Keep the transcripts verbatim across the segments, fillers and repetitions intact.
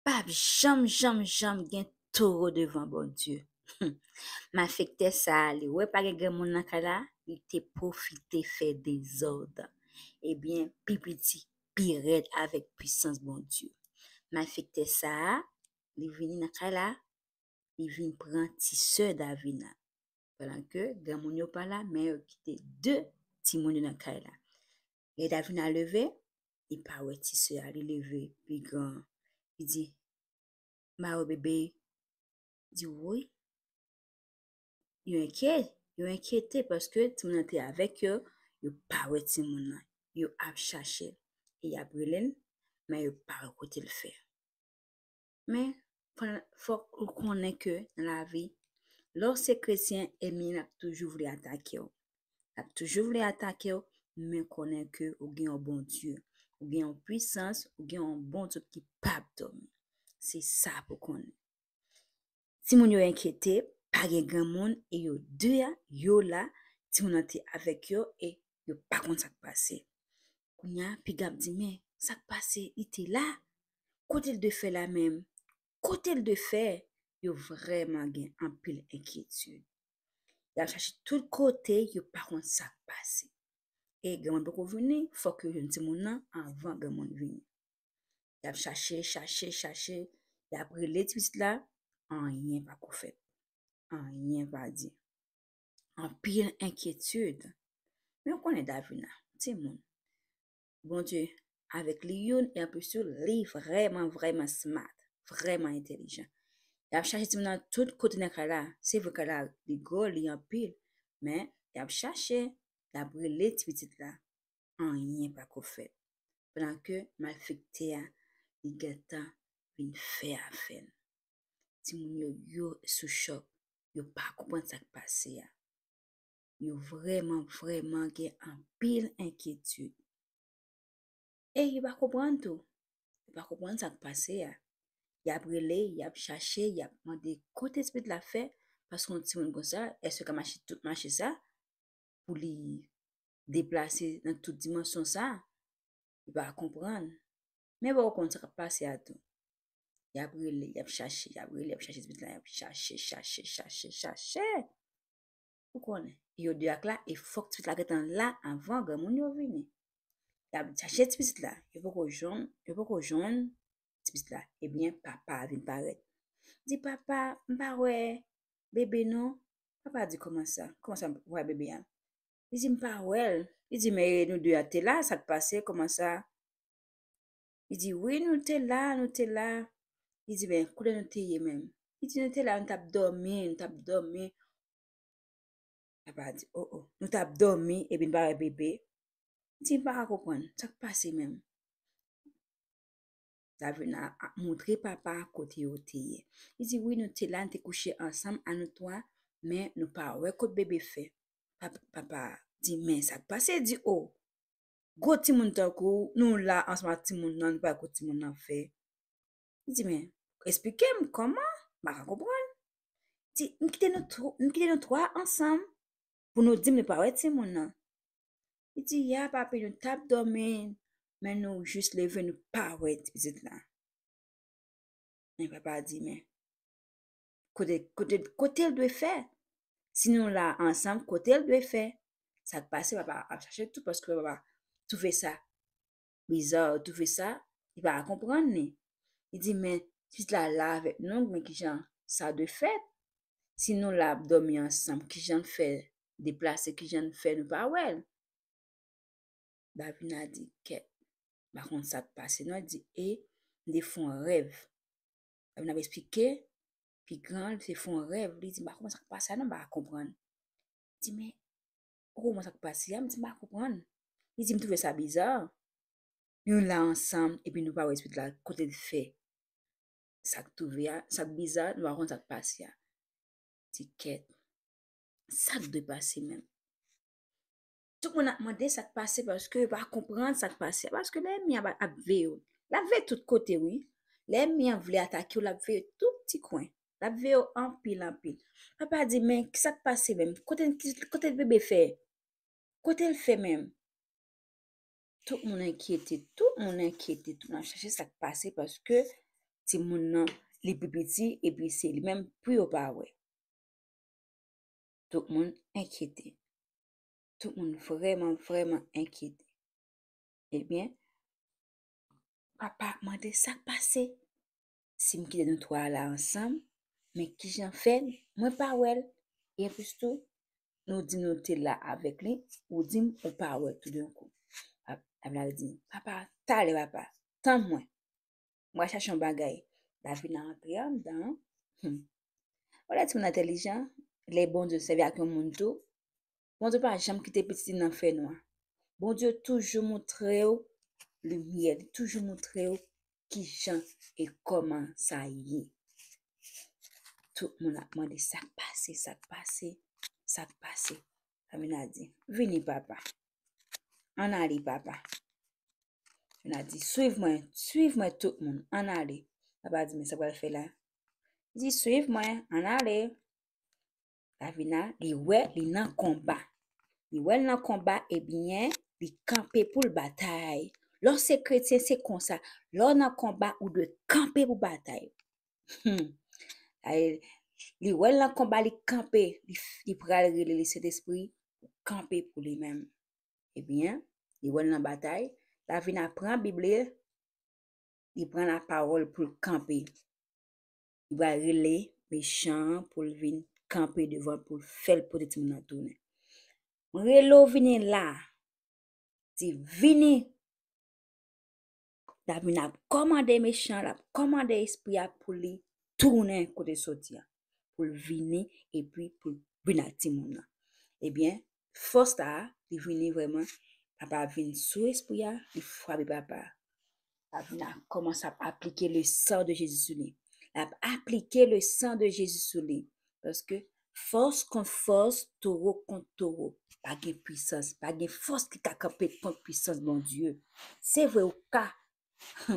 p ap janm, janm, janm gen towo devan Bondye. Malfektè sa a, li wè pa gen granmoun nan kay la, li te pwofite fè dezòd. Ebyen, pi piti, pi rèd avèk pwisans Bondye. Malfektè sa a, li vini nan kay la, li vin pran ti sè Davina. Pandan ke granmoun yo pa la, men yo kite de timoun yo nan kay la. Lè Davina leve, li pa wè ti sè a, li leve pi gran. Li di, "M pa wè bebe." Di, "Wi." Yo enkyete, yo enkyete paske timoun nan te avèk yo, yo pa wè timoun nan. Yo ap chache l, e y ap rele l, men yo pa wè kote l fè. Men, fò, fòk ou konnen ke nan lavi, lè w se kretyen, ènmi an ap toujou vle atake w. L ap toujou vle atake w, men konnen ke ou gen yon Bondye, ou gen yon pwisans, ou gen yon Bondye ki p ap dòmi. Se sa pou konnen. Timoun yo enkyete, pa gen granmoun, e yo de a, yo la, timoun nan te avèk yo, e yo pa konn sa k pase. Kounye a, piga ap di, "Men, sa k pase, li te la? Kote l dwe fè la menm? Kote l dwe fè?" Yo vrèman gen anpil enkyetid. Y ap chache tout kote, yo pa konn sa k pase. E granmoun poko vini, fòk yo jwenn timoun nan anvan granmoun vini. Y ap chache, chache, chache, y ap rele ti pitit la, anyen pako fèt. Anyen pa di. Anpil enkyetid. Men w konnen Davina, timoun. Bondye avèk li youn, e anplis tou, li vrèman, vrèman smart, vrèman entèlijan. Y ap chache timoun nan tout kote nan kay la. Se vre kay la, li gwo, li anpil, men y ap chache, y ap rele ti pitit la. Anyen pako fèt. Pandan ke malfektè a, li gentan vin fè afè l. Timoun yo, yo sou chòk. Yo pa konprann sa k pase a. Yo vrèman, vrèman gen anpil enkyetid. E yo pa konprann tou. Yo pa konprann sa k pase a. Y ap rele, y ap chache, y ap mande kote ti pitit la fè, paske yon timoun konsa, èske l ka mache tout mache sa pou li deplase nan tout dimansyon sa? Yo pa konprann. Men poko konn sa k ap pase a tou. Y ap rele, y ap chache, y ap rele, y ap chache ti pitit la, y ap chache, chache, chache, chache. Ou konnen, yo de ak la, e fòk ti pitit la gentan la anvan granmoun yo vini. Y ap chache ti pitit la, yo poko jwenn, yo poko jwenn ti pitit la. Ebyen, papa a vin parèt. Di, "Papa, m pa wè bebe non." Papa di, "Kòman sa? Kòman sa m wè bebe a?" Li di, "M pa wè l." Li di, "Men nou de a te la, sa k pase? Kòman sa?" Li di, "Wi, nou te la, nou te la." Li di, "Men, kote nou te ye menm?" Li di, "Nou te la, nou t ap dòmi, nou t ap dòmi." Papa di, "O, o, nou t ap dòmi, epi n pa wè bebe." Li di, "M pa ka konprann, sa k pase menm?" Davina ap montre papa kote yo te ye. Li di, "Wi, nou te la, nou te kouche ansanm, a nou twa, men nou pa wè kot bebe fè." Pap-, papa di, "Men sa k pase?" Di, "O, gwo timoun tankou w, nou la ansanm ak timoun nan, nou pa wè kot timoun nan fè." Li di, "Men, eksplike m kòman? M pa ka konprann." Di, "M kite nou tw-, m kite nou twa ansanm pou nou di m nou pa wè timoun nan." Li di, "Ya, papi, nou t ap dòmi, men nou jis leve, nou pa wè ti pitit la." Men papa di, "Men, kote, kote, kote l dwe fè? Si nou la ansanm, kote l dwe fè?" Sa k pase, papa ap chache tou, paske papa twouve sa biza, twouve sa, li pa konprann li. Li di, "Men, pitit la la avèk nou, men kijan sa dwe fèt? Si nou la ap dòmi ansanm, kijan l fè deplase, kijan l fè nou pa wè l?" Davina di, "Kèt, m pa konn sa k pase non." Li di, "E, m te fè yon rèv." Davina ap eksplike, pi gran, li te fè yon rèv. Li di, "M pa konprann sa k pase a non, m pa konprann." Li di, "Men, ou konprann sa k pase a?" M di, "M pa konprann." Li di, "M twouve sa biza. Nou la ansanm, epi nou pa wè ti pitit la, kote l fè?" Sa k twouve a, sa k biza, nou pa konn sa k pase a. Di, "Kèt, sa k dwe pase menm?" Tout moun ap mande sa k pase paske yo pa konprann sa k pase a. Paske lè ènmi an ap, ap veye w, l ap veye tout kote, wi. Lè ènmi an vle atake w, l ap veye tout ti kwen. L ap veye w anpil, anpil. Papa di, "Men, ki sa k pase menm? Kote, ki, kote bebe fè? Kote l fè menm?" Tout moun enkyete, tout moun enkyete, tout moun ap chache sa k pase paske timoun nan, li pi piti, epi se li menm pou yo pa wè. Tout moun enkyete. Tout moun vrèman, vrèman enkyete. Ebyen, papa mande sa k pase. Si m kite nou twa la ansanm, men kijan fè mwen pa wè l? E anplis tou, nou di nou te la avèk li, ou di m ou pa wè toudenkou. Ap, ap la di, papa, talè papa, tann mwen. Mwen chache yon bagay. Davina antre anndan. Hmm. Ou lè timoun entèlijan, lè Bondye sèvi ak yon moun tou, Bondye pa janm kite pitit li nan fènwa. Bondye toujou montre w limyè, li toujou montre w kijan e kòman sa ye. Tout moun ap mande sa k pase, sa k pase, sa k pase. Davina di, vini papa. Ann ale papa. Davina di, swiv mwen, swiv mwen tout moun, ann ale. Papa di, men sa pral fè la? Di, swiv mwen, ann ale. Davina, li wè li nan konba. Li wè l nan konba, ebyen, li kanpe pou l batay. Lè w se kretyen, se konsa. Lè w nan konba, ou dwe kanpe pou batay. Hmm. Ay, li wè l nan konba, li kanpe. Li, li pral rele le Sentespri pou kanpe pou li menm. Ebyen, li wè l nan batay. Davina pran Bib li, li pran lapawòl pou l kanpe. Li pral rele mechan an pou l vin kanpe devan l, pou l fè l pote timoun nan tounen. Mwen rele w vini la. Di vini. Davina ap kòmande mechan, l ap kòmande espri a pou li tounen kote l soti a. Pou l vini epi pou l vin ak timoun nan. Ebyen, fòs la, li vini vrèman, papa vin sou espri a, li frape papa a. Davina kòmanse ap aplike le sang de Jésus sou li. L ap aplike le sang de Jésus sou li. Paske fòs kont fòs, towo kont towo. Pa gen pwisans, pa gen fòs ki ka kanpe kont pwisans Bondye. Se vre, ou ka,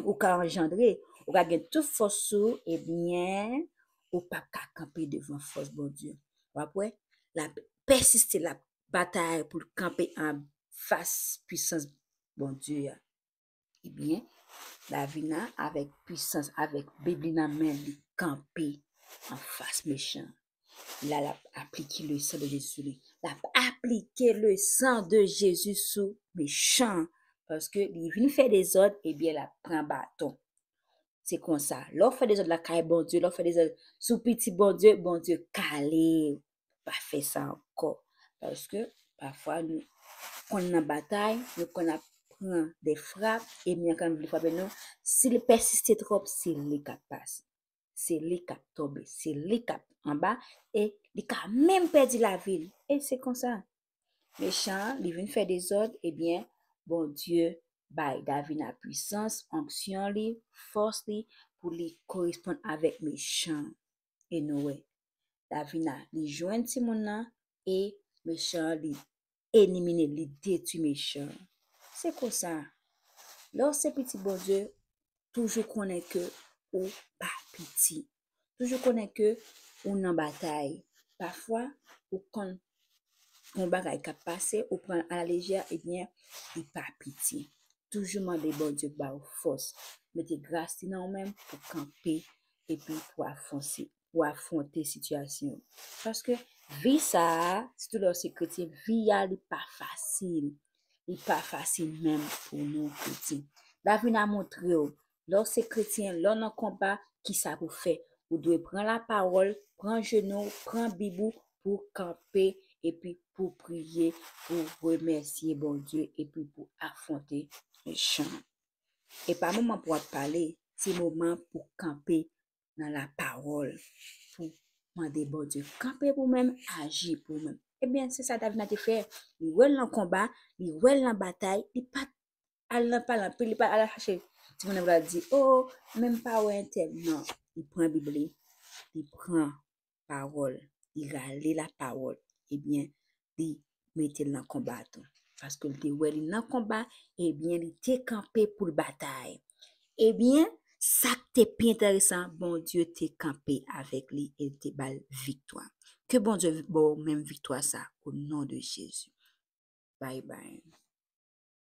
ou ka anjandre, ou ka gen tout fòs sou ou, ebyen, ou p ap ka kanpe devan fòs Bondye. W ap wè, l ap pèsiste, l ap batay pou l kanpe anfas pwisans Bondye a. Ebyen, Davina, avèk pwisans, avèk Bib li nan men li, kanpe anfas mechan. La, l ap aplike le sang de Jésus sou li. L ap aplike le sang de Jésus sou mechan. Paske li vin fè dezòd, ebyen, l ap pran baton. Se konsa. Lè w fè dezòd lakay Bondye, lè w fè dezòd sou pitit Bondye, Bondye kale w. Pa fè sa ankò. Paske, pafwa, nou konn nan batay, nou konn ap pran de frap, enmi an konn vle frape nou. Si li pèsiste twòp, se li k ap pase. Se li k ap tonbe, se li k ap anba, e li ka menm pèdi lavi l. E se konsa. Mechan an, li vin fè dezòd, ebyen, Bondye bay Davina pwisans, onksyon li, fòs li, pou li koresponn avèk mechan an. E nou wè, Davina, li jwenn timoun nan, e mechan an, li elimine, li detwi mechan an. Se konsa, lè w se pitit Bondye, toujou konnen ke ou pa piti. Toujou konnen ke ou nan batay. Pafwa, ou konn yon bagay k ap pase, ou pran l alalejè, ebyen, li pa piti. Toujou mande Bondye ba w fòs. Mete gras li nan ou menm pou kanpe epi pou afwonse, pou afwonte sitiyasyon yo. Paske vi sa a, sitou lè w se kretyen, vi a li pa fasil. Li pa fasil menm pou nou kretyen. Davina montre w, lè w se kretyen, lè w nan konba, kisa pou fè? Ou dwe pran lapawòl, pran jenou, pran Bib ou pou kanpe epi pou priye, pou remèsye Bondye epi pou afwonte mechan an. E pa moman pou w ap pale, se moman pou kanpe nan lapawòl, pou mande Bondye kanpe pou menm, aji pou menm. Ebyen, se sa Davina te fè. Li wè l nan konba, li wè l nan batay, li pa t al nan pale anpil, li pa t al chache timoun nan pou l al di, o, men m pa wè entèl. Non, li pran Bib li, li pran pawòl, li rale lapawòl, ebyen, li mete l nan konba tou. Paske l te wè li nan konba, ebyen, li te kanpe pou l batay. Ebyen, sa k te pi enteresan, Bondye te kanpe avèk li e l te ba l viktwa. Ke Bondye ba w menm viktwa sa, o non de Jezi. Bye bye.